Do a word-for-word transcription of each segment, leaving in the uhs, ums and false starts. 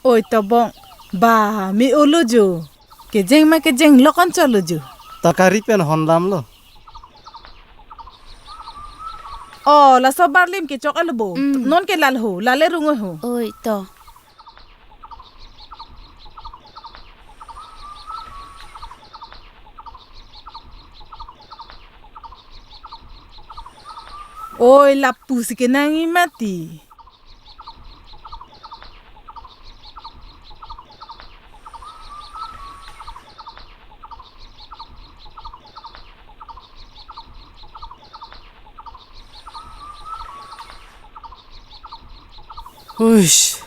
Oi tobong, ba mi ulu ju. Kejeng ma kejeng lokon cholo ju. Ta kari pen hon lam lo. Oh, laso barlim kechok alo bo. Mm. Non ke lal ho, lale rung ho. Oi to. Oi, lapu si kenangji mati. Hush.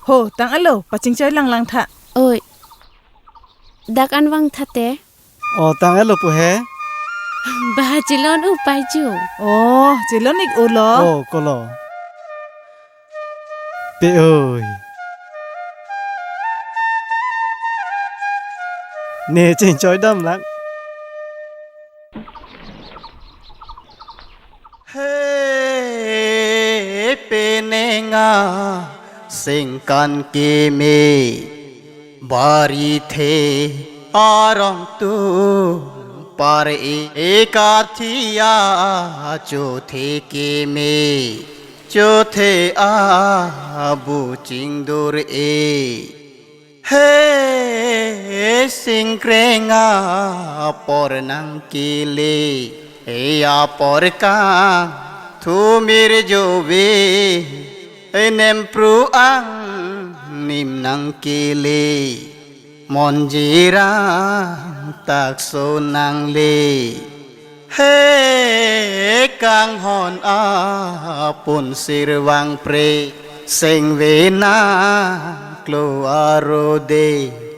Ho, tang alo, pachingchoi lang lang tha. Oi. Dak an vang tha te. O, tang alo pu he. Ba chelon u pai ju. O, chelon ik ulo. O, kolo. Pe oi. Ne chingchoi dam lang. He penenga sengkan keme barithe arong tum par e ekathia chothe keme chothe abu chingdur e. He singkreng apor nangkele, he apor kang thumir jove, he nempru angnim nangkele, monjirang takso nangle. He kanghon apun sirvang pre sengve nangklo arode,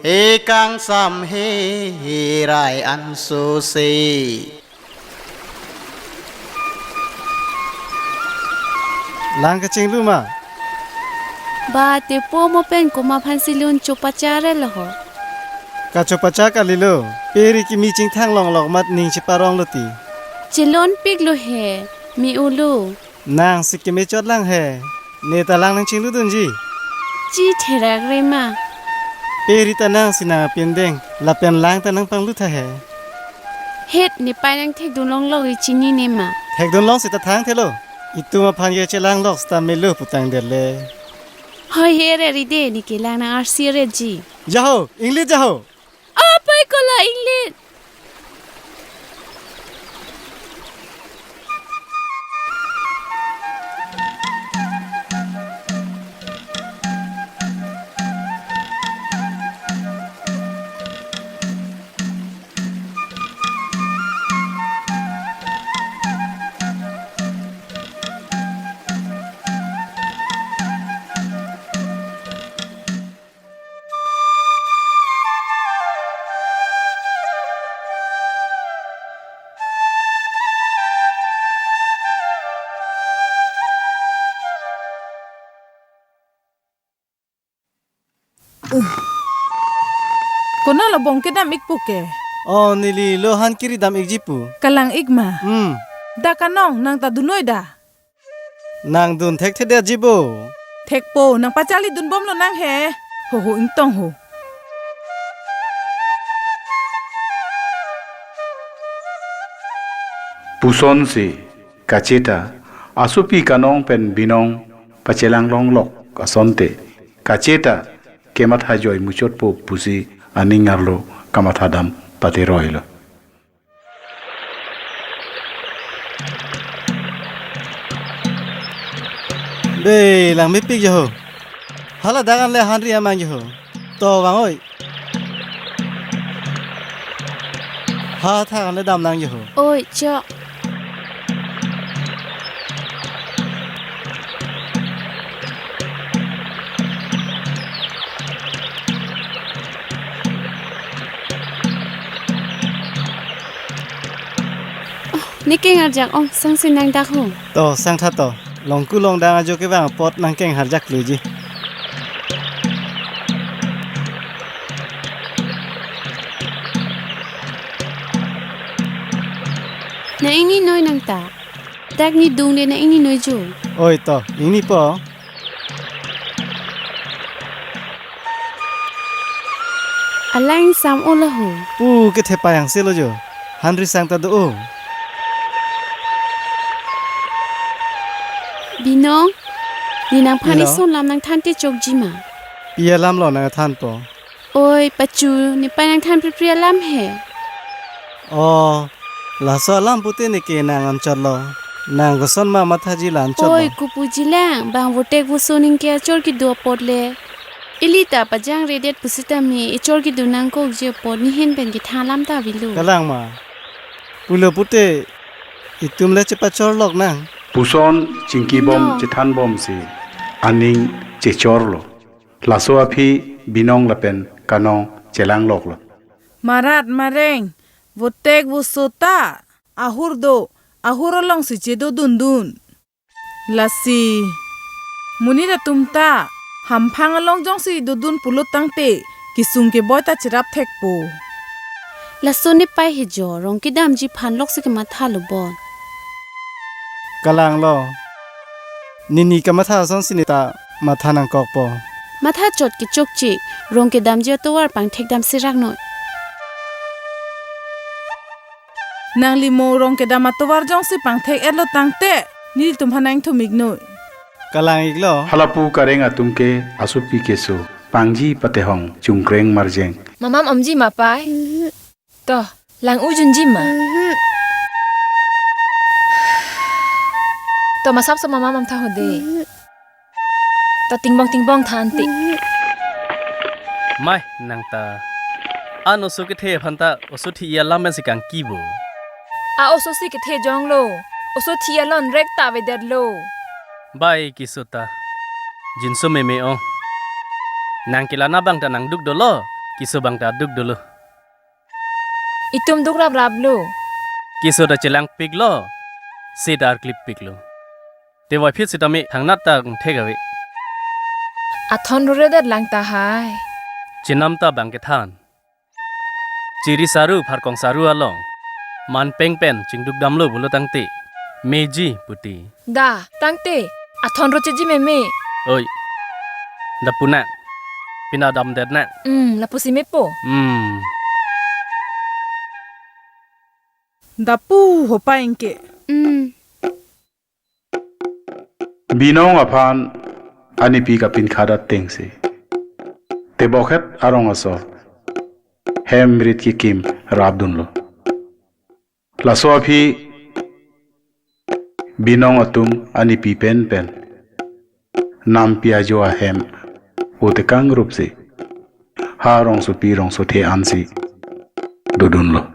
he kangsam herai anso se. Lang kachinglu ma? Ba tepo mo pen komat aphan si lun chopachar lo ho. Kachopachar kalilo, peri kimi chingthang longlok amat ning cheparong lo ti. Chelon pik lo he, mi ulu. Nang si keme chot lang he, ne ta lang nangchinglu dunji. Chi therak re ma. Peri ta nang si nang apindeng, lapen lang ta nangpanglu tha he. Het ne pai nangthekdun longlok ri chinine ma. Thekdun long seta thangthelo. Itum aphan ke chelang lok seta melo putang derle. Hoi he re ride ne kelang nang arsi re ji. Jaho, inglit jaho. Apai kola inglit. Konat lo bong kedam ik pu ke? O, neli lo han kiri dam ikji pu. Kalang ik ma? Hmm. Dak anong nang ta dun noi da? Nang dun thekthedetji bo. Thekpo, nang pacharli dunbom lonang he. Ho ho, ingtong ho. Puson si kacheta asopi kanong pen binong pachelang longlok asonte, kacheta kematha joi muchotpo pusi aning arlo kamatha dam pateroi lo. Be, lang mepik jaho. Hala dak an le hanri amang jaho. To vang oi. Ha thak an le dam nang jaho. Oi, chok. Oh, ne keng arjak ong, sangsi nang dak ho. To, sangtha to. Longku longdang ajo kevang apot nang keng arjak luji. Nang ingni noi nang ta. Dak ni dungde na ingni noi jo. Oi to, ingnipo. Alang sam-o laho. Pu kethe payang selo jo. Hanri sang ta do-o. Binong, ne nangphan Hello. Ison lam nangthan te chokji ma. Pi alam lo nangthanpo. Oi, pachu, nepei nangthan pripri alam he. Oh, laso alam pute neke nang anchotlo. Nang koson ma mathaji la anchotlo. Oi, kopuji lang, bang votek voso ningke achor kedo apot le. Ili ta pajangredet pusitame, echor kedo nangkokji apot nihin pen kethan alam ta avelo. Kalang ma. Pulo pute, itum le chepachorlok nang. Puson chingkibom No. Chethanbomsi, aning chechorlo. Laso aphi Binong lapen Kanong chelangloklo. Marat mareng, votek voso ta, ahur do, ahur alongsi chedo dundun. Lasi, monit atum ta, hamphang along jongsi dodun pulo tangte, kesung keboi ta cherap thekpo. Laso nepei he jo, rong kedamji aphan loksi kemathalo bon. Kalang lo. Nini kamatha asonsi ne ta matha nangkokpo. Matha chot ke chokche, rong kedamji atovar pangthek damsi raknoi. Nangli mo rong kedam atovar jongsi pangthek-etlo tangte, nelitum aphan nangthum iknoi. Kalang iklo. Halapu kareng atum ke asopi keso, pangji patehong, chungkreng marjeng. Mamam omji ma pei? To, lang ujunji ma. To, masap so mamam amtha hode. To, tingbong tingbong thanti. Mai, nang ta. An oso kethe aphan ta, oso thi alam pensi kangkibo. A oso si kethe jonglo. Oso thi alon rek ta avedetlo. Bai keso ta. Jinso meme ong. Nang kelana bang ta nangduk dolo. Keso bang ta duk dolo. Itum duk rapraplo. Keso ta chelangpiklo. Se ta arklip piklo. Te voiphit sitame thangnat ta thek ave. Athon roredet lang tahai. Chenam ta bang kethan. Chiri saru pharkong saru along. Man peng pen chingduk damlo pulo tangte. Meji puti. Da, tangte, athon ro cheji meme. Oi. Da pu nang. Pina damdet nang. Hmm, lapusi mepo. Hmm. Da pu ho pei ingke. Hmm. Binong aphan anipi kapin khadat tengsi. Tebokhet arong asor. Hem rit kekim rapdunlo. Laso aphi Binong atum anipi pen pen nampi ajo ahem otekang rupsi ha rongsopi rongso the ansi dodunlo.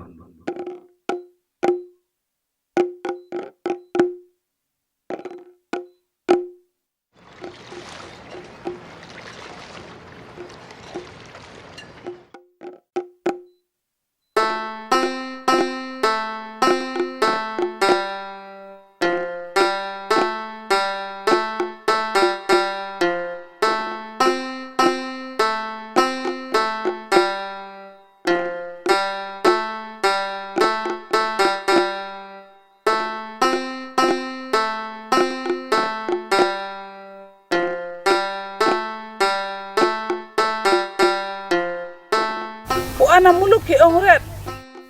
O ana muluk ke-ongret.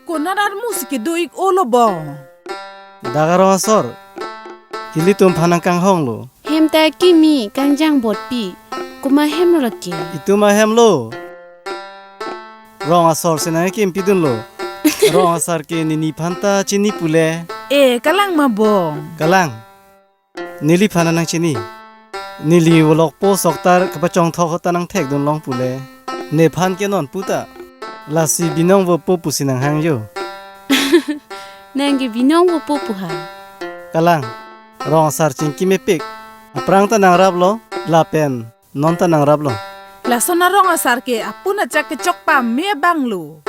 Konat armu si kedo-ik olo bo. Dak arong asor. Ilitum aphan nangkanghonglo. Hem ta kimi kangjang botpi. Komat ahem lo lake? Itum ahem lo. Rong asor si nangkimpidunlo. Rong asar ke nini aphan ta chini pule. E, kalang ma bong. Kalang. Neliphan nangchini. Neli volokpo soktar kapachongthok ahut ta nangthekdun long pule. Nephan ke non puta. Lasi Binong vopo pusi nanghang jo. Nang ke Binong vopo pu ha. Kalang. Rong asar chingki mepik. Aphrang ta nangraplo. Lapen non ta nangraplo. Lason arong asar ke apun achak kechok pame abang lo.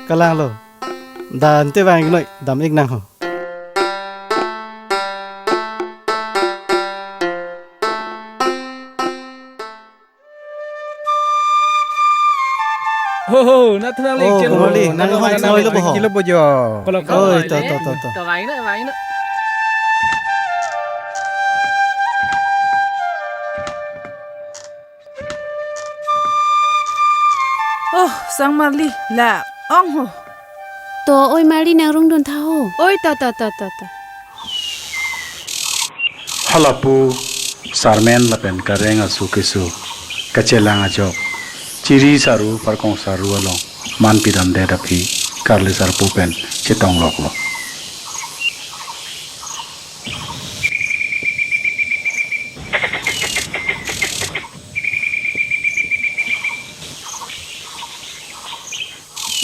Kalang lo. Da ante vang-iknoi, dam-ik nang ho. Ho, ho, nathu nangli. Oh, chen. Kumali, nang ho, nang choi lo bo ho. Kilo bojo. Kolo, kolo. Oi, to, to, to, to. To vang-iknoi, vang-iknoi. Chang marli la ong ho. To oi marli nangrung dun tha ho. Oi ta ta ta ta ta. Halapu sarmen lapen kareng asu kesu kachelang ajok Chiri Saru Pharkong Saru along man pidamdet aphi Karli Sarpo pen chetong loklo.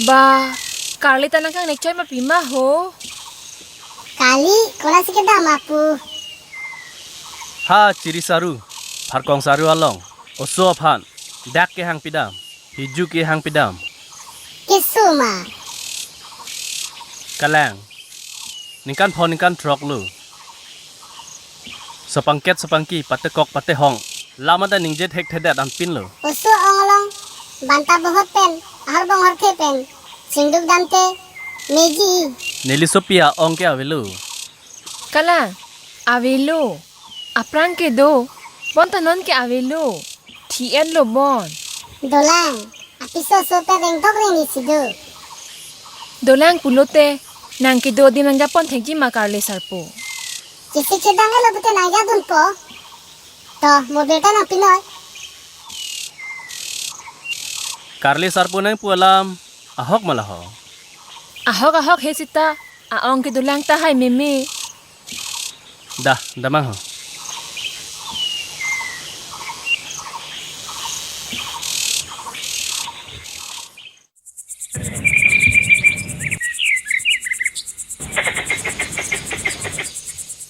Ba, Karli ta nangkangnek choi ma pima ho. Kali, konatsi kedam ma pu. Ha, Chiri Saru Pharkong Saru along oso aphan dak kehang pidam, hiju kehang pidam. Kesu ma. Kalang. Ningkan pho ningkan throk lo. Sapangket sapangki patekok patehong. Lamada ningje thekthedet anpin lo. Oso ong along banta bohot pen, ahor bong horthe pen, singduk damte, meji. Neli sopi a-ong ke avelo. Kalang, avelo. Aphrang kedo, bonta non ke avelo. Thi-et lo bon. Dolang, apiso so pen rengdok rengni si do. Dolang pulote, nang kedo adim nangjapon thekji ma Karli Sarpo. Chesik chedang elo pute nangjadunpo. To, mobil ta nangpinoi. Karli Sarpo nangpu alam ahok ma la ho. Ahok ahok he sita, a-ong ke dolang tahai meme. Dah, damnang ho.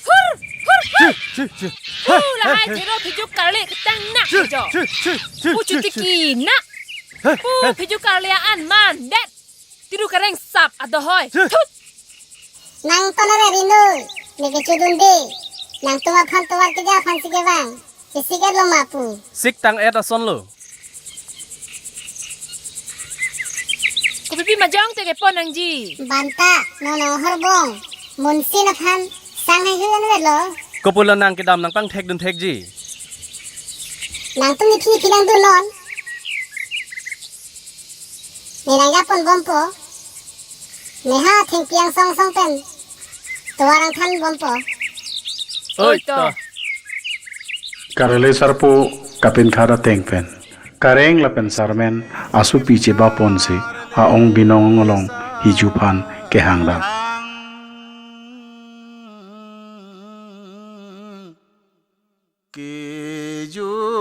Hur, hur, hur. Chi, chi, chi. Hu, lahai thero phiju Karli ketang na jo. Chi, chi, chi. Pu chutiki na. Pu phiju Karli an mandet. Tiru kareng sap adohoi. Thut. Nang tonare rindu, ne kechudunde. Nangtum aphan tovar keja aphan si kevang. Chesik-et lo ma pu. Sik tang-et ason lo. Kopipi majong te kepon nangji. Banta, nono horbong. Munsin aphan sang hai hu anvet lo. Kopulo nang kedam nangpangthekdun thekji. Nangtum iphi iphi nangdun non. Ne nangjapon bompo. Ne ha thengpi angsong song pen tovar angthan bompo. Oi, oi to. To. Karli Sarpo kapinkhat ateng pen kareng lapen sarmen asopi chebaponsi a-ong binong along hiju aphan kehang dam. Kejua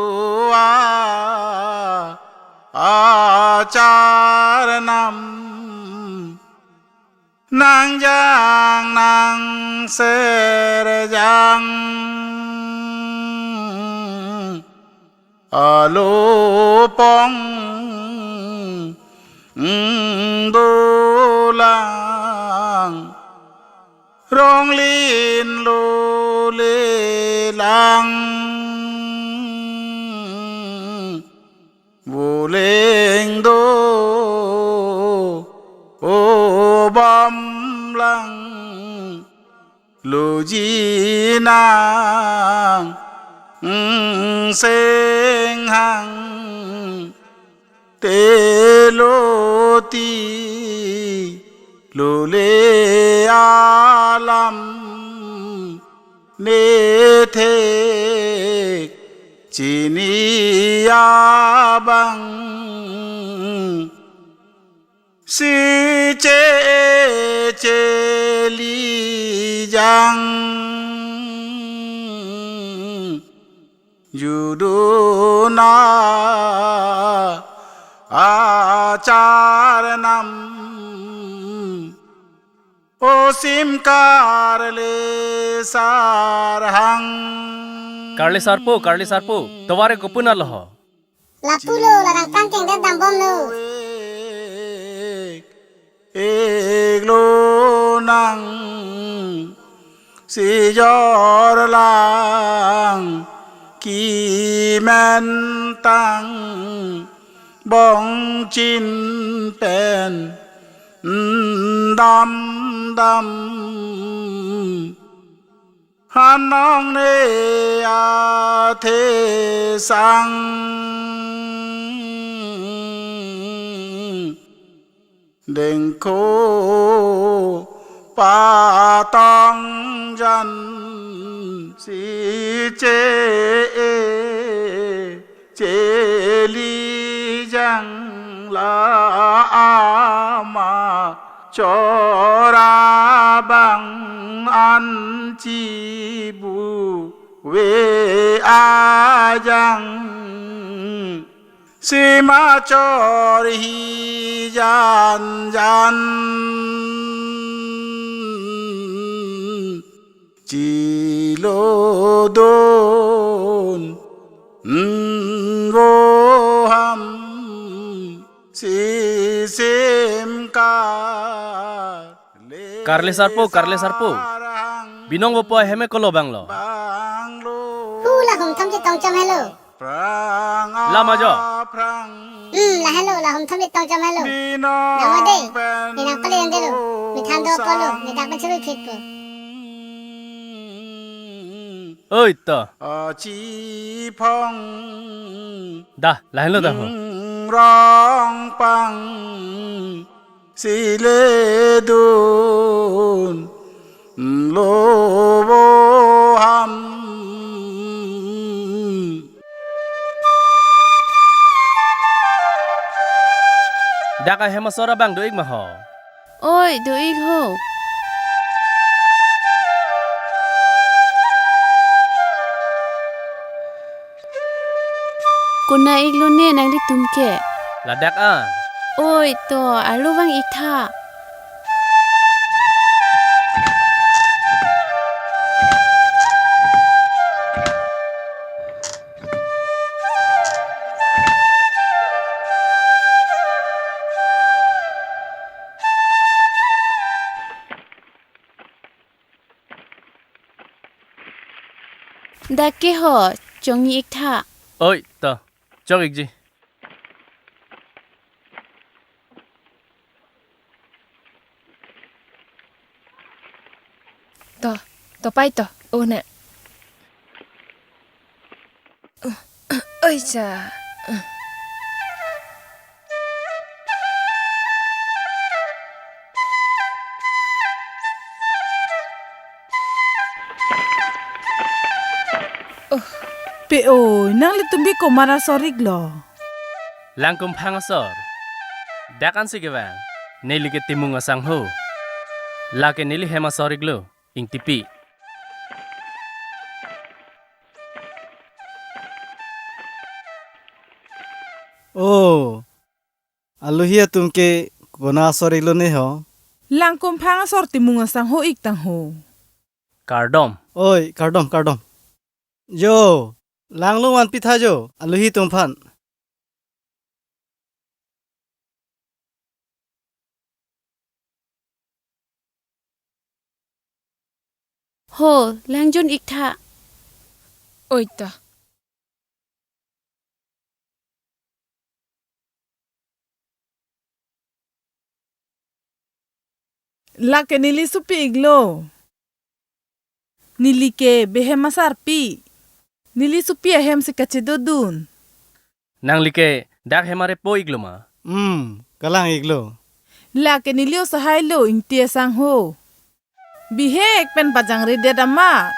achar nam nangjang nangserjang alopong dolang. Ronglin lule lang, buleng do o bom lang, luji nang seng hang. Teloti lule alam nethek chini abang. Si che che lijang juduna achar nam osim Karli Sarhang. Karli Sarpo, Karli Sarpo, tovar ke kopuna lo ho. Lapulo, la nangpangkengdet dambomlo. Eklo nang sijor lang kimen tang bongchin pen dam dam. Hanong ne athe sang Dengkho patong jan si che-e cheli jang la ama chora bang an chibu ve ajang. Sima chor hi jan jan chilo don voham si sim kar. Karle sarpo, karle sarpo. Binong vopo aheme kolo banglo. Hu, la hum thom chetong chom helo. Lama jo. Hmm, la helo, la hum thom chetong chom helo. Nang ode, ne nang pale yang delo. Mithan do polo, ne dak pen chulu thit po. Oi to. Dah, la helo dah ho. Rong pang sile dun lo voham. Dak ahem asor abang do-ik ma ho? Oi, do-ik ho. Kona-iklo ne nanglitum ke? Ladak a. Oi to, arlo vang-ik tha. Dak ke ho, chong-ik tha. Oi to, chok-ikji. To, to pai to. Oh, ne. Oi cha. Oh. Pe oi, nanglitum ke komat asor-iklo? Langkumphang asor. Dak ansi kevang. Neli ke Timung asangho. Lake neli hem asor-iklo. Ingtipi. Oh. Alohi atum ke kona asor-iklo ne ho? Langkumphang asor Timung asangho-ik tangho. Kardom. Oi, kardom, kardom. Jo, langlo vanpi tha jo, alohi atum aphan. Ho, lang jon-ik tha. Oi ta. Lake neli sopi-iklo. Neli ke behem asarpi. Neli sopi ahem si kachedodun. Nangli ke dak hem arepo-iklo ma? Hmm, kalang-iklo. Lake neli osahai lo, Ingti asangho. Bihek pen pajangredet amat.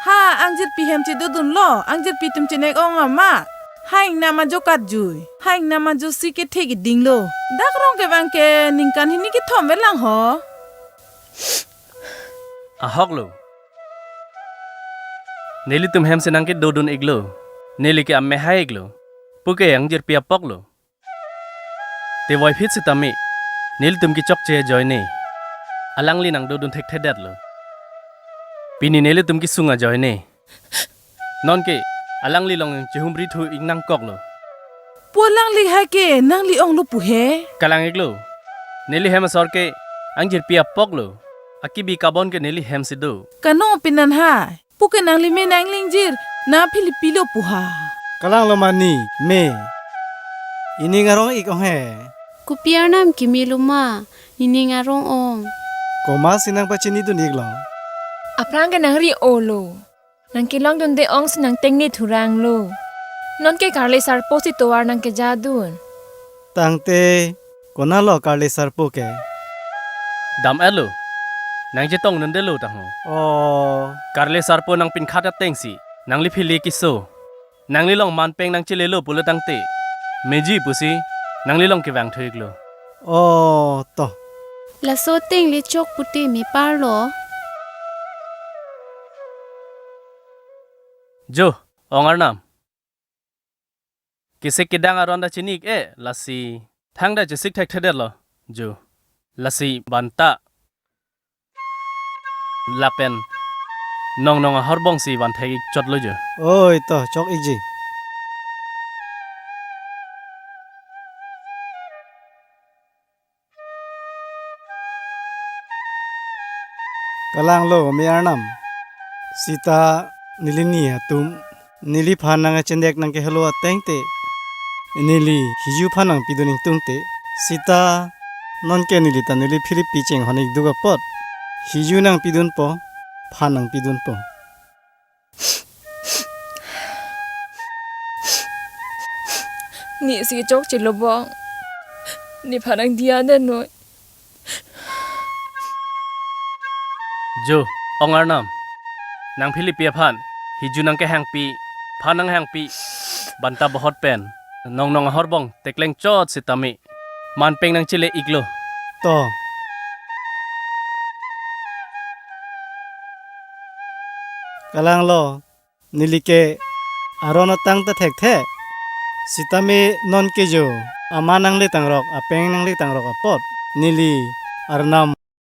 Ha, angjirpi hem chedodunlo, angjirpi atum chenek-ong amat. Ha, ingnam ajo karjui, ha, ingnam ajo si kethek idinglo. Dak rong kevang ke ningkan hini kethom velang ho. Ahoklo. Nelitum hem si nangkedodun-iklo. Neli ke amehai-iklo. Puke angjirpi apoklo. Te voiphit sitame, nelitum kechokche ajoine. Alangli nangdodun thekthedetlo. Pini nelitum kesung ajoine. Nonke, alangli along chehumri thu-ik nangkoklo. Pu alangli hai ke, nangli onglo pu he? Kalang-iklo. Neli hem asor ke, angjirpi apoklo. Akibi kabon ke neli hem si do. Kano pinan hai. Puke nangli me nanglingjir, na Philippi lo pu ha. Kalanglo mani, me. Ining arong-ik ong he. Kopi arnam keme lo ma, ining arong-ong. Komat si nangpachinidun-iklo? Aphrang ke nangri-olo. Nangkelongdunde ong si nangtengne thuranglo. Nonke karle sarpo si tovar nangkejadun. Tangte, Konatlo Karle Sarpo ke? Dam-etlo. Nangchetong nundelo tangho. Oh. Karle Sarpo nangpinkhat atengsi nangli phili keso. Nanglilong manpeng nangchelelo pulo tangte, meji pusi nanglilong kevang thu-iklo. Oh, to. Laso ateng le chok pute meparlo. Jo, ong Arnam. Kesik kedang aron ta chini-ik-e, lasi thangta chesik thekthedetlo, jo. Lasi banta lapen Nongnong ahorbongsi van thek-ik chotlo jo. Oi to, chok-ikji. Kalanglo me Arnam. Sita neli ni atum, neliphan nangkachendek nangkehelo atengte, neli Hiju aphan nangpidun ingtungte, sita nonke neli ta neli philipi chenghon-ik duk apot, Hiju nangpidunpo, phan nangpidunpo. Nesi chokchelo bong. Nephan nangdiya den noi. Jo, ong Arnam. Nang philipi aphan, Hiju nangkehangpi, phan nanghangpi, banta bohot pen Nongnong ahorbong tekleng chot sitame manpeng nangchele-iklo. To. Kalanglo, nelike aron atang ta thekthe. Sitame nonke jo, aman nangle tangrok, apeng nangle tangrok apot, neli Arnam